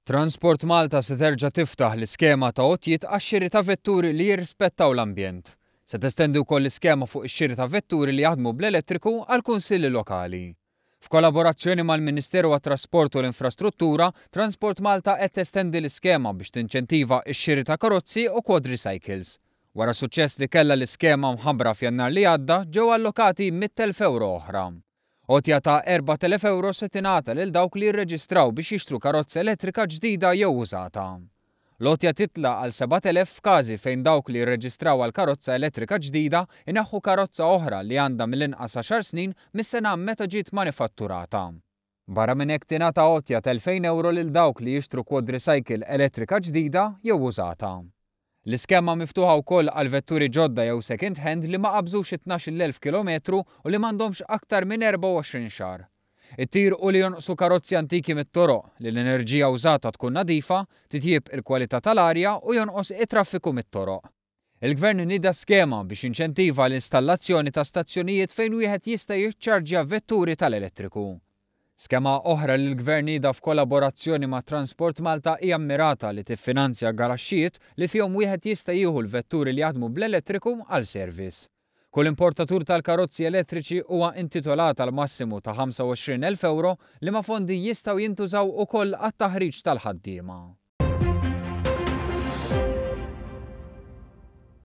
Transport Malta se terġa' tiftaħ l-iskema ta' għotjiet għax-xiri ta' vetturi li jirrispettaw l-ambjent. Se testendi wkoll l-iskema fuq ix-xiri ta' vetturi li jaħdmu bl-elettriku għall-kunsilli lokali. F'kollaborazzjoni mal-Ministeru għat-Trasport u l-Infrastruttura, Transport Malta qed testendi l-iskema biex tinċentiva x-xiri ta' karozzi u quadricycles. Wara suċċess li kellha l-iskema mħabbra f'Jannar li għadda, ġew allokati €100,000 oħra. Għotja ta' €4,000 se tingħata lil dawk li jirreġistraw biex jixtru karozza elettrika ġdida jew użata. L-għotja titla' għal 7,000 f'każi fejn dawk li jirreġistraw għal karozza elettrika ġdida jneħħu karozza oħra li għandha mill-inqas għaxar snin mis-sena meta ġiet manifatturata. Barra minn hekk tingħata għotja ta' €2,000 lil dawk li jixtru quadricycle elettrika ġdida jew użata. L-iskema miftuħa wkoll għal vetturi ġodda jew second hand li ma qabżux it-12,000 kilometru u li m'għandhomx aktar minn 24 xahar. It-tir hu li jonqsu karozzi antiki mit-toroq, li l-enerġija użata tkun nadifa, titjieb il-kwalità tal-arja u jonqos it-traffiku mit-toroq. Il-Gvern nieda skema biex jinċentiva l-installazzjoni ta' stazzjonijiet fejn wieħed jista' jiċċarġja vetturi tal-elettriku. Skema oħra li l-Gvern nieda f'kollaborazzjoni ma' Transport Malta hija mmirata li tiffinanzja garaxxijiet li fihom wieħed jista' jieħu l-vetturi li jaħdmu bl-elettriku għal service. Kull importatur tal-karozzi elettriċi huwa intitolat għal massimu ta' €25,000 liema fondi jistgħu jintużaw ukoll għat-taħriġ tal-ħaddiema.